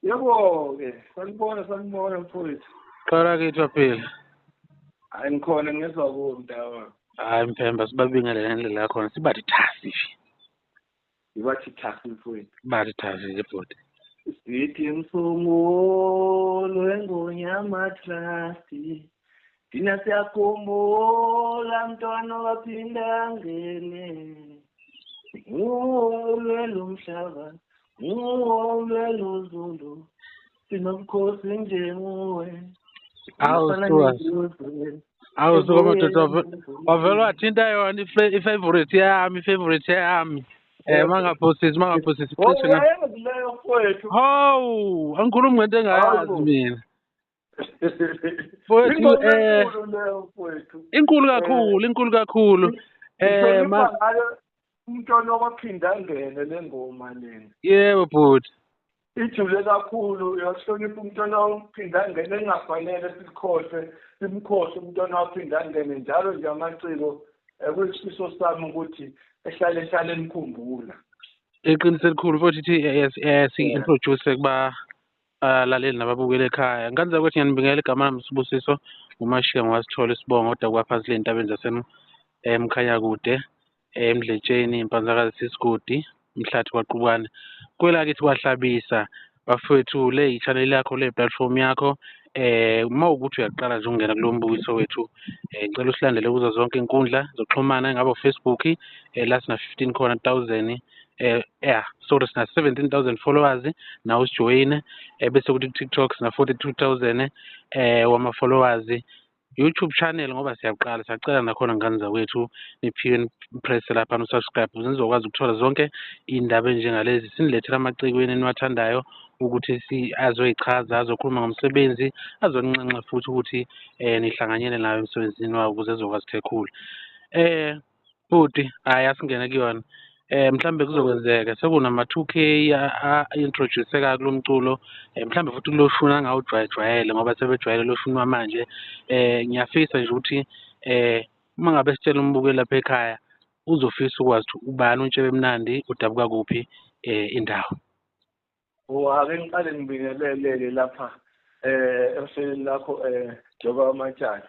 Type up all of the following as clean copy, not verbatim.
Yebo-ke, sanibona sanibona mfowethu. Qala kithi waphila. Hayi ngikhona ngezwa kuwe mntawami. Hayi Mphemba sibabingelele ngendlela yakhona sibathi thasi nje. Ibathi thasi mfowethu. Bathi thasi nje bhuti. Sithi msungulu wengonyama trust. Thina siyakhumbula mntwana waphinda ngene. Nguwe umhlaba, nguwe uZulu. Sinobukhosi nje nguwe. Awu suka. Awu suka madoda wavele wathinta yona i-favorite yami, i-favorite yami. Mangaphosisi mangaphosisi cishe uyayazi leyo mfowethu. Hawu, angikhulumi ngento engayazi mina. Mfowethu enkulu leyo mfowethu. Inkulu kakhulu, inkulu kakhulu. Ma umntwana waphinda angene le ngoma lena. Yebo bhuti. Ijule kakhulu uyahlonipha umntwana waphinda angene engafanele sikhohlwe simkhohlwe umntwana waphinda angene njalo nje amaciko kuyisifiso sami ukuthi ehlale ehlale nikhumbula. Iqiniso elikhulu futhi ithi si-introduce kuba laleli nababukeli ekhaya. Nganza ukuthi ngiyanibingelela igama lami Sibusiso uMashiya ngowasithola isibongo kodwa kwaphansi le ntabeni zaseMkhanyakude eMdletsheni Impanzakazi Sisigodi Mhlathi kwaQubane. Kwelakithi kwaHlabisa bafowethu le i-channel yakho le platform yakho uma ukuthi uyaqala nje ukungena kulo mbukiso wethu ngicela usilandele kuzo zonke inkundla zokuxhumana ngabe Facebook la sina 15 khona 1000 yeah sorry sina 17,000 followers nawe usijoyine bese kuthi TikTok sina 42,000 wama followers. YouTube channel ngoba siyaqala siyacela nakhona ngane zakwethu niphiwe nipress lapha no-subscribe ukuze nizokwazi ukuthola zonke iy'ndaba ey'njengalezi sinilethela amaciko eniwathandayo ukuthi azoyichaza azokhuluma ngomsebenzi azoninxenxa futhi ukuthi nihlanganyele nayo emsebenzini wawo ukuze ezokwazi ukuthi ekhule. Bhuti hhayi asingene kuyona. Mhlambe kuzokwenzeka sekunama 2K a-introduce-eka kulo mculo mhlambe futhi kulo shuni angawujwayejwayele ngoba sebejwayele lo shuni wamanje. Ngiyafisa nje ukuthi uma ngabe sitshela umbukeli lapha ekhaya uzofisa ukwazi ukuthi ubani uNtshebe Mnandi udabuka kuphi indawo. Ake ngiqale ngibingelele lapha ehlelweni lakho Joba Amatshana.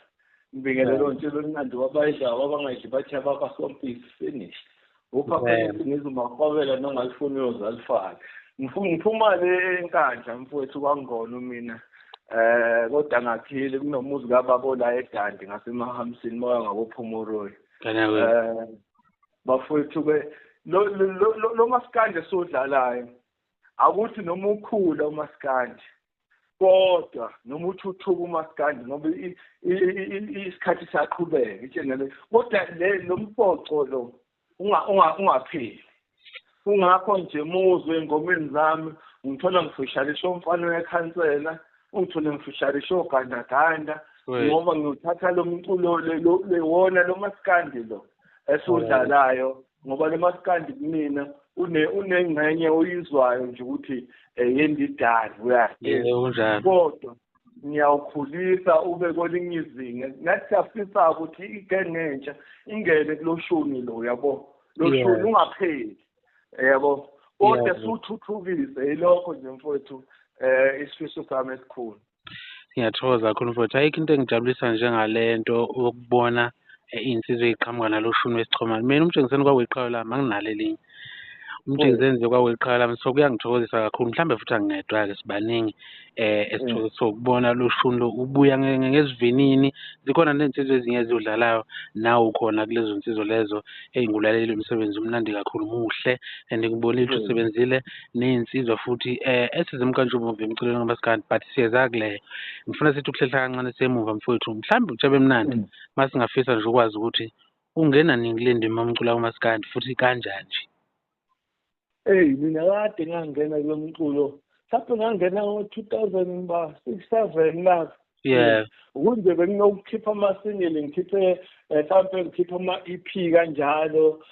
Ngibingelele uNtshebe Mnandi wabayidla wabangadli bathi ababasompisi finish. Uphaphe ngizumaqobela nongalifuni uyozalifaka. Ngiphuma le eNkandla mfowethu kwaNgono mina. Kodwa ngakhile kunomuzi kababa la eDandi ngaseMahamsini moya ngakoPhomoroyi. Bafowethu ke lo maskandi esodlalayo akuthi noma ukhula umaskandi kodwa noma uthuthuka umaskandi ngoba isikhathi siyaqhubeka itshengele kodwa le lo mfoco lo ungapheli. Kungakho nje muzwe engomeni zami ngithola ngifisharisha umfana wekhansela, ungithole ngifisharisha ogandaganda ngoba ngiyothatha lo mculo le wona lo maskandi lo esudlalayo ngoba lo maskandi kumina unengxenye oyizwayo nje ukuthi yendidani uyayezwa kodwa ngiyawukhulisa ube kwelinye izinga. Nathi siyafisa ukuthi igenge entsha ingene kulo shuni lo yabo, lo shuni ungapheli yabo, kodwa suthuthukise. Yilokho nje mfowethu isifiso sami esikhulu. Ngiyathokoza kakhulu mfowethu. Ayikho into engijabulisa njengalento ukubona iy'nsizwa ey'qhamuka nalo shuni wesichomane. Mina uMtshengiseni kwakuyiqhawe lami, anginalo elinye. UMtshengiseni nje kwakuyiqhawe lami, so kuyangithokozisa kakhulu. Mhlambe futhi angingedwa-ke sibaningi esithokozisa ukubona lo shuni lo ubuya ngesivinini. Zikhona ney'nsizwa ezinye eziwudlalayo, nawe ukhona kulezo nsizwa lezo. Eyi ngiwulalelile umsebenzi umnandi kakhulu, muhle and ngibonile ukuthi usebenzile ney'nsizwa futhi esezimkantshubomvu emculweni kamaskandi, but siyeza kuleyo. Ngifuna sithi ukuhlehla kancane semuva mfowethu, mhlawumbe uTshebe Mnandi masingafisa nje ukwazi ukuthi ungena nini kule ndima yomculo kamaskandi futhi kanjani nje. Eyi mina kade ngangena kulo mculo, mhlawumbe ngangena ngo-2006 7 lapho. Yeah. Ukunje benginokukhipha ama-single ngikhiphe mhlawumbe ngikhiphe ama-EP kanjalo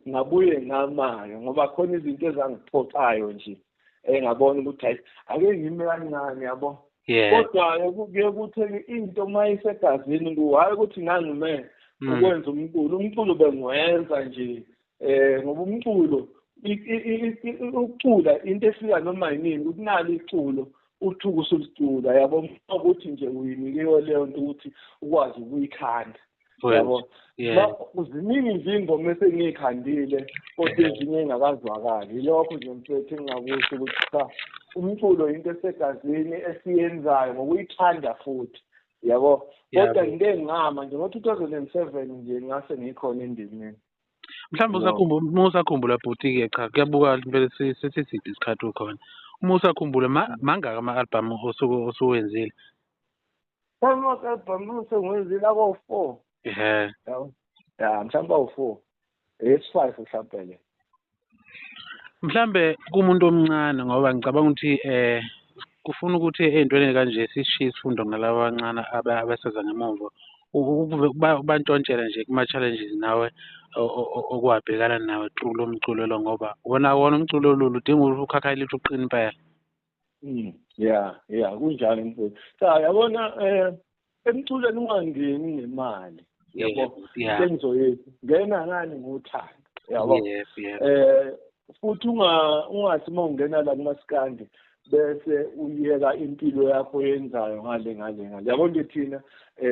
ngabuye ngamayo ngoba khona izinto ezangiphoxayo nje engabona ukuthi hayi ake ngime kancane yabo. Kodwa kuye kuthi into mayisegazini hhayi ukuthi ngangime ukwenza umculo, umculo bengiwenza nje ngoba umculo Ukucula into efika noma yinini, ukuthi nalo iculo uthuka usulicula, yabo, ukuthi nje uyinikiwe leyo nto ukuthi ukwazi ukuyikhanda, yabo. Ziningi nje iy'ngoma esengiy'khandile kodwa ezinye ey'ngakazwakali. Yilokho nje mfethu engingakusho ukuthi cha, umculo into esegazini esiyenzayo ngokuyithanda futhi, yabo. Kodwa ngike ngama nje ngo-2007 nje ngase ngikhona endimeni. Mhlawumbe usakhumbula, uma usakhumbula bhuti-ke, cha kuyabuka impela sesiside isikhathi ukhona. Uma usakhumbula, mangaki ama-album osuke osuwenzile? Ama-album sengiwenzile abawu-4. Yabo. Ya, mhlawumbe awu-4. Esi-5 mhlawumbe le. Mhlambe kumuntu omncane, ngoba ngicabanga ukuthi kufuna ukuthi ey'ntweni kanje sishiye isifundo ngalaba abancane abaseza ngemuva, ubantshontshela nje kuma-challenges nawe okwabhekana nawe through lo mculo lo, ngoba wona wona umculo olula udinga ukhakhayi lethu uqine impela. Yeah, kunjalo mfowethu. Cha, yabona, emculweni ungangeni ngemali, yabo. Sengizoyethu ngena ngani ngothando, yabo. Futhi ungathi uma ungena la kumaskandi bese uyeka impilo yakho oyenzayo ngale ngale ngale, yabo. Nje thina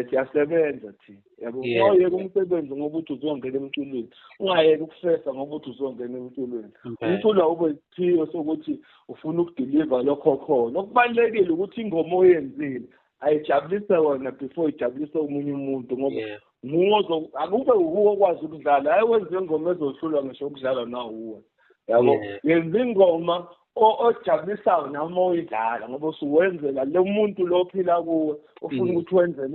siyasebenza thina, yabo. Ungayeka umsebenzi ngoba uthi uzongena emculweni, ungayeki ukufesa ngoba uthi uzongena emculweni. Umculo awube isiphiwo sokuthi ufuna ukudeliver lokho khona. Okubalulekile ukuthi ingoma oyenzile ayijabulise wena before ijabulise omunye umuntu, ngoba nguwe akube uwe okwazi ukudlala. Hayi, wenze ingoma ezohlulwa ngisho ukudlala nawuwe, yabo. Yenza ingoma ojabulisayo noma oyidlala, ngoba usuwenzela lo muntu lo ophila kuwe ofuna ukuthi wenze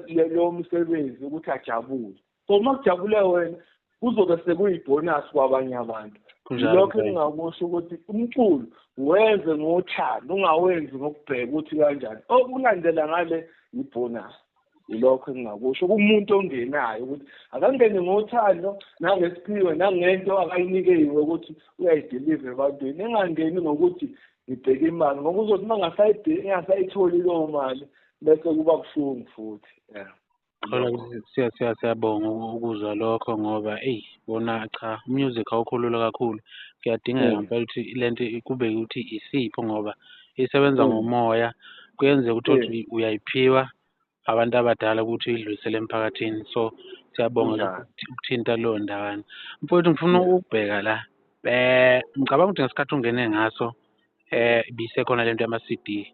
leyo msebenzi ukuthi ajabule. So uma kujabule wena kuzobe sekuyibonus kwabanye abantu. Lokho engingakusho ukuthi umculo wenze ngothando, ungawenzi ngokubheka ukuthi kanjani, okulandela ngale ibonus. Ilokho engingakusho kumuntu ongenayo, ukuthi akangene ngothando nangesiphiwe nangento akayinikiwe ukuthi uyayideliver ebantwini, engangeni ngokuthi ngibheke imali, ngoba uzothi uma engasayitholi leyo mali bese kuba buhlungu futhi. Yeah. Siyabonga ukuzwa lokho, ngoba eyi bona cha, umusic awukho lula kakhulu. Kuyadingeka ngempela ukuthi lento kube ukuthi isipho, ngoba isebenza ngomoya. Kuyenzeka ukuthi uyayiphiwa abantu abadala ukuthi uyidlulisele emphakathini. So siyabonga ukuthinta leyo ndawana. Mfowethu, ngifuna ukubheka la. Ngicabanga ukuthi ngesikhathi ungene ngaso ibisekhona lento yama-CD,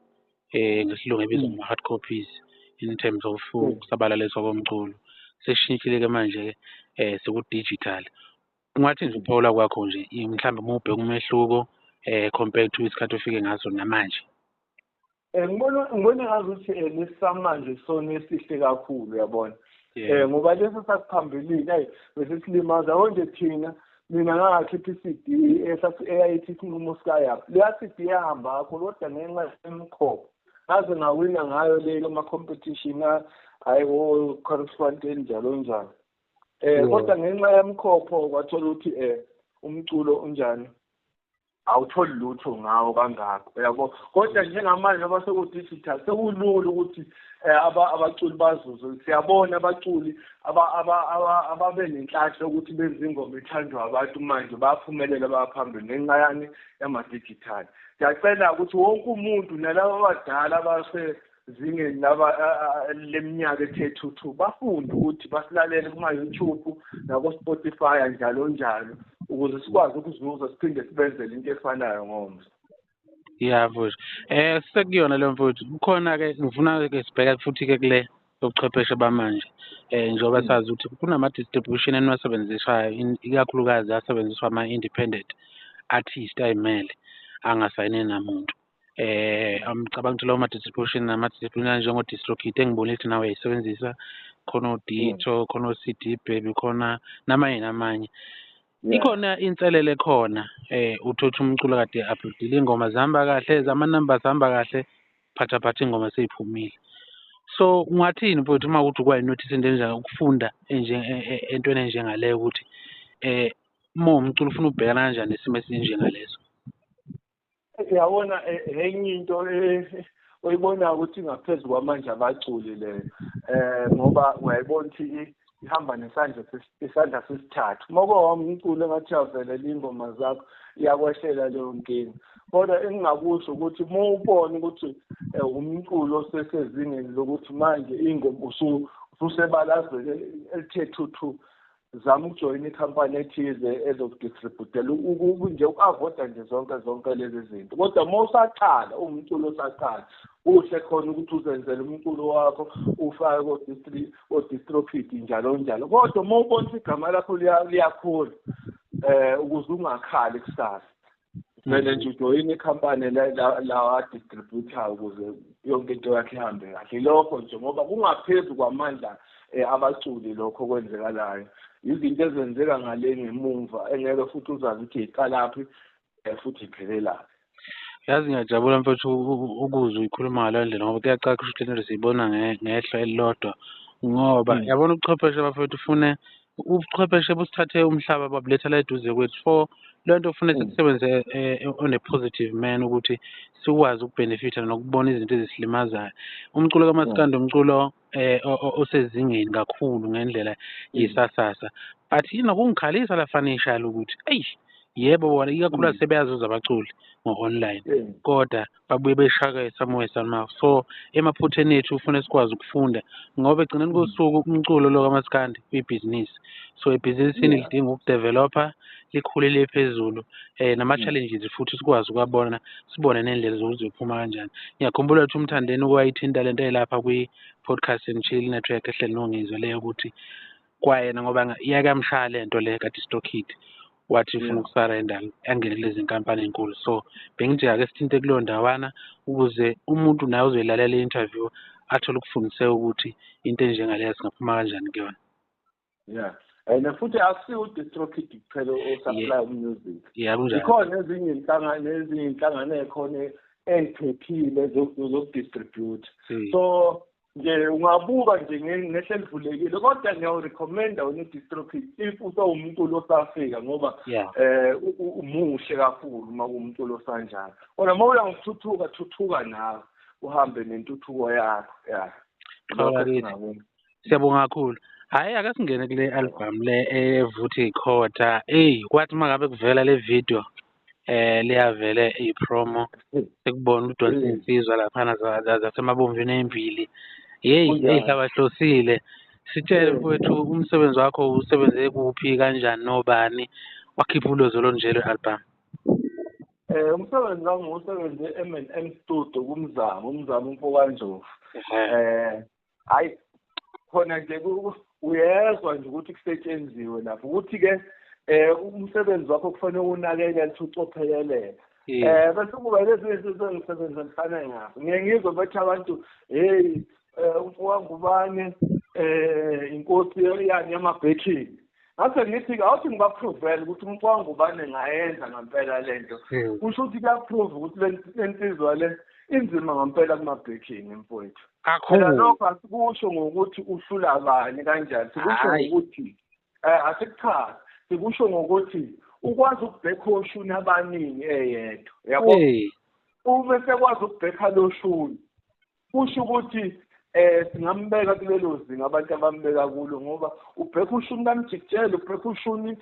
ngesilungu ebizwa ngama-hard copies in terms of ukusabalaliswa komculo. Sesishintshile-ke manje-ke seku-digital. Ungathi nje ukuphawula kwakho nje mhlawumbe uma ubheka umehluko compared to isikhathi ofike ngaso namanje. Ngibona ngazuthi lesi samanje sona esihle kakhulu, uyabona. Ngoba leso sakuphambilini ayi bese silimaza konje thina. Mina ngakhipha i-CD eyayithi Isinqumo Sikayaphi. Leya CD yahamba kakhulu, kodwa ngenxa yemkhokho ngaze ngawina ngayo le ama-competition hayi o-correspondent njalo njalo. Kodwa ngenxa yemkhokho kwathola ukuthi umculo unjani, awutholi lutho ngawo kangako, uyabo. Kodwa njengamanje ngoba seku-digital sekulula ukuthi abaculi bazuze. Siyabona abaculi ababe nenhlanhla ukuthi benze ingoma ethandwa abantu manje bayaphumelela, bayaphambili ngenxa yani yama-digital. Siyacela ukuthi wonke umuntu nalaba abadala abasezingeni laba leminyaka ethe thuthu bafunde ukuthi basilalele kuma-YouTube nako-Spotify njalo njalo, ukuze sikwazi ukuzuza siphinde sibenzele into efanayo ngomso. Yeah mfowethu. Sekuyona leyo mfowethu. Kukhona-ke ngifuna-ke sibheka futhi-ke kule yobuchwepheshe bamanje. Njengoba sazi ukuthi kunama-distribution eniwasebenzisayo, ikakhulukazi asebenziswa ama-independent artist ay'mele angasayine namuntu. Ngicabanga ukuthi lawo ma-distribution nama-distribution anjengo-DistroKid engibonile ukuthi nawe uyayisebenzisa, khona o-Ditto, khona o-CD Baby, khona namanye namanye. Ikhona inselelo ekhona, uthole ukuthi umculo kade upload-ile iy'ngoma zihamba kahle, ama-numbers ahamba kahle, phatha phatha ingoma sey'phumile. So ungathini mfowethu uma kuwukuthi uke into enjalo, ukufunda entweni enjengaleyo ukuthi uma uwumculi ufuna ukubhekana kanjani nesimo esinjengaleso? Uyabona, enye into oyibonayo ukuthi ingaphezu kwamanje abaculi leyo, ngoba uyayibona ukuthi Ihamba nesandla isandla sesithathu. Uma kuwami umculo engathi uyavelela iy'ngoma zakho, iyakwehlela leyo nkinga. Kodwa engingakusho ukuthi uma ubona ukuthi umculo osesezingeni lokuthi manje iy'ngoma ususebalazweni elithe thuthu, zama ukujoyina ikhampani ethize ezokudistributela nje uku-avoida nje zonke lezi zinto. Kodwa uma usaqala uwumculo osaqala, kuhle khona ukuthi uzenzele umculo wakho ufake ko-DistroKid njalo njalo. Kodwa uma ubona ukuthi igama lakho liyakhula, ukuze ungakhali kusasa, kumele nje ujoyine ikhampani lawa distributhayo ukuze yonke into yakho ihambe kahle. Lokho nje ngoba kungaphezu kwamandla abaculi lokho okwenzekalayo. Izinto ezenzeka ngale ngemumva engeke futhi uzazi ukuthi iqalaphi futhi iphelelaphi. Yazi ngiyajabula mfethu ukuzwa uyikhuluma ngaleyo ndlela, ngoba kuyacaca ukuthi lento siyibona ngehlo elilodwa. Ngoba yabona ubuchwepheshe bafethu, ufune ubuchwepheshe busithathe umhlaba babuletha la eduze kwethu. So le nto kufanele sikusebenze on a positive man, ukuthi sikwazi ukubhenefitha nokubona izinto ezisilimazayo. Umculo kamaskandi umculo osezingeni kakhulu ngendlela yesasasa, but inokungikhalisa la financial ukuthi eyi yebo bona ikakhulukazi sebeyazuza abaculi ngo-online, kodwa babuye beshake somewhere somehow. So emaphutheni ethu ufune sikwazi ukufunda, ngoba ekugcineni kosuku umculo lo kamaskandi uyibhizinisi. So ebhizinisini lidinga ukudevelopha, likhule liye phezulu, nama-challenges futhi sikwazi ukuwabona, sibone ney'ndlela zokuthi ziyophuma kanjani. Ngiyakhumbula ukuthi uMthandeni ukwayithinta lento elapha kwi-Podcast and Chill Network ehleli noNgizwe leyo, ukuthi kwayena ngoba iyake yamshaya lento le ka-DistroKid, wathi ufuna ukusarenda angene kulezi nkampani ey'nkulu. So bengithi ake sithinte kuleyo ndawana ukuze umuntu naye ozoyilalela i-interview athole ukufundiseka ukuthi into enjengaleyo singaphuma kanjani kuyona. Yeah. And futhi akusiwo u-DistroKid kuphela o-supply music. Yeah, kunjalo. Ikhona ezinye inhlangano ey'khona ey'phephile zokudistribute. So nje ungabuka nje ngehlo elivulekile, kodwa ngiyawu-recommenda wena u-DistroKid if usewumculo osafika, ngoba umuhle kakhulu uma kuwumculo osanjalo. Kodwa uma uya ngokuthuthuka, thuthuka nawe uhambe nentuthuko yakho. Yeah. Siyabonga kakhulu. Hhayi, ake singene kule album le evutha ikhotha. Eyi, kwathi uma ngabe kuvela le video liyavele i-promo, sekubona udonsa insizwa laphana zasemabomvini ey'mbili. Yeyi, eyihlabahlosile. Sitshele mfowethu, umsebenzi wakho usebenze kuphi, kanjani, nobani, wakhipha ulozo olunje lwe-album? Umsebenzi wami usebenze M&M Studio kuMzamo, uMzamo umfokaNdlovu. Hayi khona nje uyezwa nje ukuthi kusetshenziwe lapho, ukuthi-ke umsebenzi wakho kufanele unakekele futhi ucophelele. Bese kuba lezi zinto engisebenzisana ngazo. Ngiye ngizwe bathi abantu, hey, umfowangubane inkosi yani yamabhekini. Ngase ngithi awuthi ngibaprovele ukuthi umfowangubane ngayenza ngempela lento. Kusho ukuthi kuyaprove ukuthi lensizwa le inzima ngempela kumabhekini mfowethu. Kakhulu. Lokho asikusho ngokuthi uhlula bani kanjani, sikusho ngokuthi asikuchazi, sikusho ngokuthi ukwazi ukubhekha oshuni abaningi eyedwa. Yabo? Uma sekwazi ukubhekha lo shuni, kusho ukuthi singambeka kulelo zinga abantu abambeka kulo, ngoba ubheka ushuni kaMjikijelo, ubheka ushuni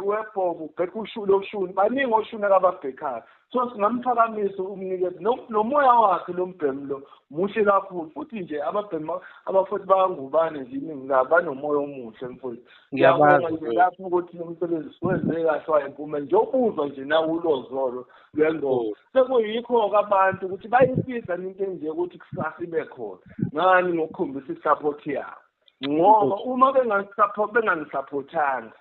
webhobo, ubheka ushuni loshuni, baningi oshuni akababhekayo. So singamphakamisa umnikezi nomoya wakhe lo mbhemu lo muhle kakhulu, futhi nje ababhemu abafuthi bayangubane nje iningi labo banomoya omuhle mfowethu. Ngiyabonga nje lapho ukuthi lo msebenzi siwenze kahle wayimpumelelo, nje ubuzwa nje nawe ulozolo lwengoma. Sekuyikho-ke abantu ukuthi bayifisa into enje ukuthi kusasa ibe khona ngani ngokukhombisa i-support yabo, ngoba uma bengangisupportanga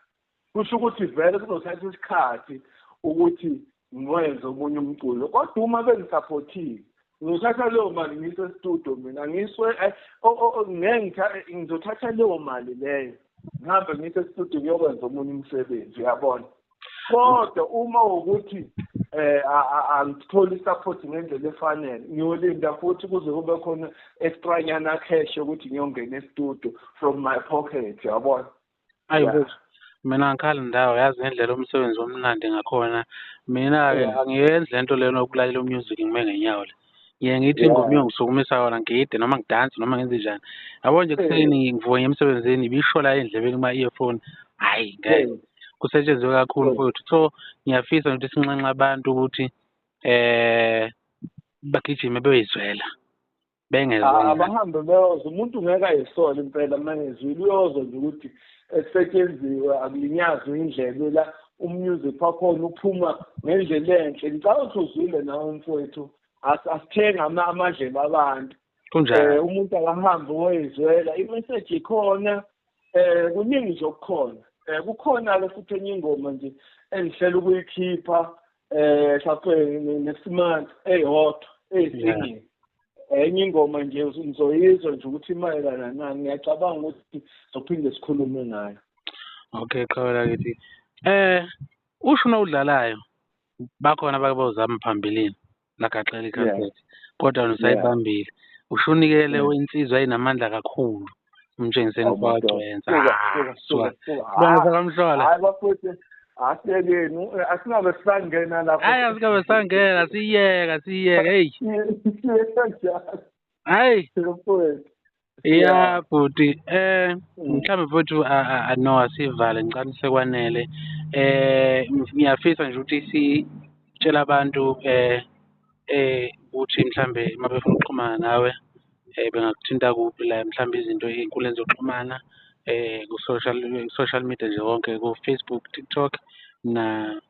kusho ukuthi vele kuzothatha isikhathi ukuthi ngiwenze omunye umculo. Kodwa uma bengisupportile, ngizothatha leyo mali ngiyise e-studio mina, ngiswe ngizothatha leyo mali leyo ngihambe ngiyise e-studio ngiyokwenza omunye umsebenzi, uyabona. Kodwa uma ukuthi angitholi i-support ngendlela efanele, ngiyolinda futhi kuze kube khona extra nyana cash yokuthi ngiyongena e-studio from my pocket, uyabona. Ayi mina angikhali ndawo, yazi ngendlela umsebenzi omnandi ngakhona. Mina-ke angiyenzi lento lena yokulalela umusic ngime ngenyawo le. Ngiye ngithi ingoma iyongisukumisa yona ngide noma ngidanse noma ngenze njani. Yabo nje ekuseni ngivuka ngiye emsebenzini ibisho la endlebeni kuma-earphone, hhayi ngeke. Kusetshenzwe kakhulu mfowethu. So ngiyafisa ukuthi sinxenxe abantu ukuthi bagijime beyoyizwela. Bengezwa. Abahambe beyozwa, umuntu ngeke ayisole impela uma ngezwile, uyozwa nje ukuthi esetshenziwe akulinyazwe indlebe la, umusic wakhona uphuma ngendlela enhle. Ngicabanga ukuthi uzwile nawe mfowethu, asithenga amadlebe abantu. Kunjalo. Umuntu akahambe woyizwela, i-message ikhona, kuningi nje okukhona. Kukhona-ke futhi enye ingoma nje engihlela ukuyikhipha mhlawumbe next month eyodwa eyisingle. Enye ingoma nje ngizoyizwa nje ukuthi imayelana nani, ngiyacabanga ukuthi sophinde sikhulume ngayo. Okay, qhawe lakithi. Usho udlalayo bakhona abake bawuzama phambilini lagaxela ikhasethi kodwa wena usayibambile. Ushunikele insizwa ayinamandla kakhulu umtshengiseni kwagcwensa. Suka. Hayi bafowethu, asiyekeni, asingabe sisangena lapho. Hayi asingabe sisangena, siyeka hey. Hayi. Ya bhuti, mhlawumbe mfowethu no asivale ngicela sekwanele. Ngiyafisa nje ukuthi sitshele abantu ukuthi mhlambe uma befuna ukuxhumana nawe bengakuthinta kuphi la, mhlambe izinto ey'nkundleni zokuxhumana ku-social media nje wonke, ku-Facebook, TikTok na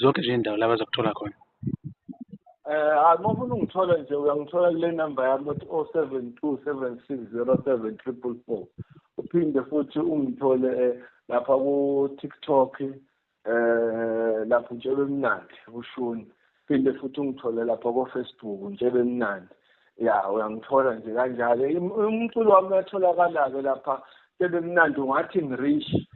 zonke nje iy'ndawo la abazokuthola khona. Uma ufuna ungithola nje uyangithola kule namba yami ethi 072 7607 444. Uphinde futhi ungithole lapha ku-TikTok, lapho Ntshebe Emnandi uShuni. Phinde futhi ungithole lapha ko-Facebook Ntshebe Emnandi. Ya uyangithola nje kanjalo. Umculo wami uyatholakala-ke lapha Ntshebe Emnandi, ungathi ngirich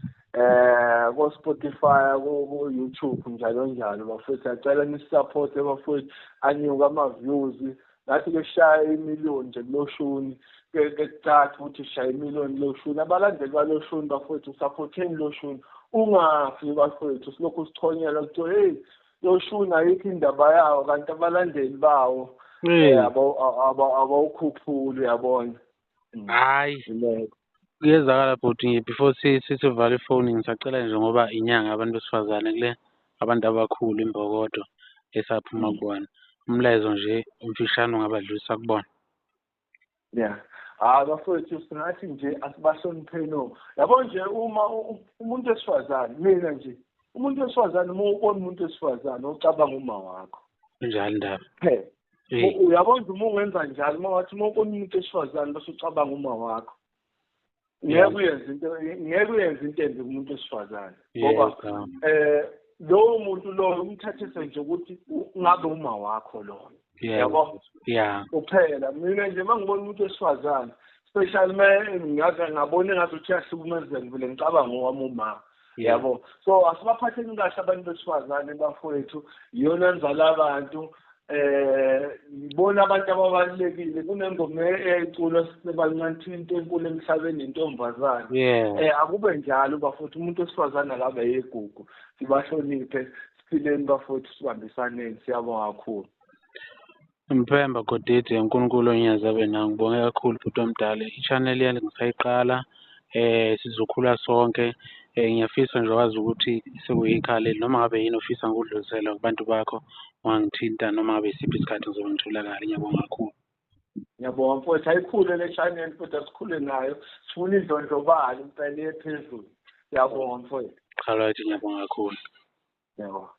ko Spotify, ko YouTube njalo njalo bafowethu. Ngiyacela nisupporte bafowethu, anyuka ama-views. Ngathi ke shaya imiliyoni nje kuloshuni, ke kucaca ukuthi shaya imiliyoni loshuni. Abalandeli baloshuni bafowethu, supporteni loshuni, ungafi bafowethu. Silokhu sichonyelwa kuthiwa hey loshuni ayikho indaba yawo, kanti abalandeli bawo abawukhuphuli, uyabona. Hayi kuyezakala bhuti. Before sivale ifoni ngisacela nje ngoba inyanga abantu besifazane kule abantu abakhulu imbokodo esaphuma kubona, umlayezo nje omfishane ongabadlulisa kubona. Yeah. Hayi bafowethu, singathi nje asibahlonipheni. Yabo nje uma umuntu wesifazane, mina nje umuntu wesifazane, uma ubona umuntu wesifazane ucabanga uma wakho. Kunjalo indaba. Uyabona nje uma ungenza njalo, uma wathi uma ubona umuntu wesifazane bese ucabanga uma wakho, ngeke uyenze into, ngeke uyenze into embi kumuntu wesifazane. Ngoba lowo muntu loyo umthathise nje ukuthi ngabe uma wakho loyo. Yabo? Yeah. Kuphela mina nje mangibona umuntu wesifazane, especially ngaze ngabona engathi uyahlukumezeka vele ngicabanga owami uma. Yabo. So asibaphatheni kahle abantu besifazane bafowethu, iyona nzala abantu, ngibona abantu ababalulekile. Kunengoma eyayiculwa sisebancane, into enkulu emhlabeni intombazane. Akube njalo bafowethu, umuntu wesifazane akabe yigugu, sibahloniphe, siphileni bafowethu, sibambisaneni. Siyabonga kakhulu. Mphemba Godide, uNkulunkulu onyazi abe nawe. Ngibonge kakhulu bhuti omdala. I-channel yami ngisayiqala, sizokhula sonke. Ngiyafisa nje wazi ukuthi sekuyikhaya noma ngabe yini ofisa ngokudlulisela kubantu bakho, ungangithinta noma ngabe isiphi isikhathi ngizobe ngitholakala. Ngiyabonga kakhulu. Ngiyabonga mfowethu, ayikhule le channel futhi asikhule nayo, sifuna indlondlobalo impela ephezulu. Ngiyabonga mfowethu. Cha right, ngiyabonga kakhulu. Ngiyabonga.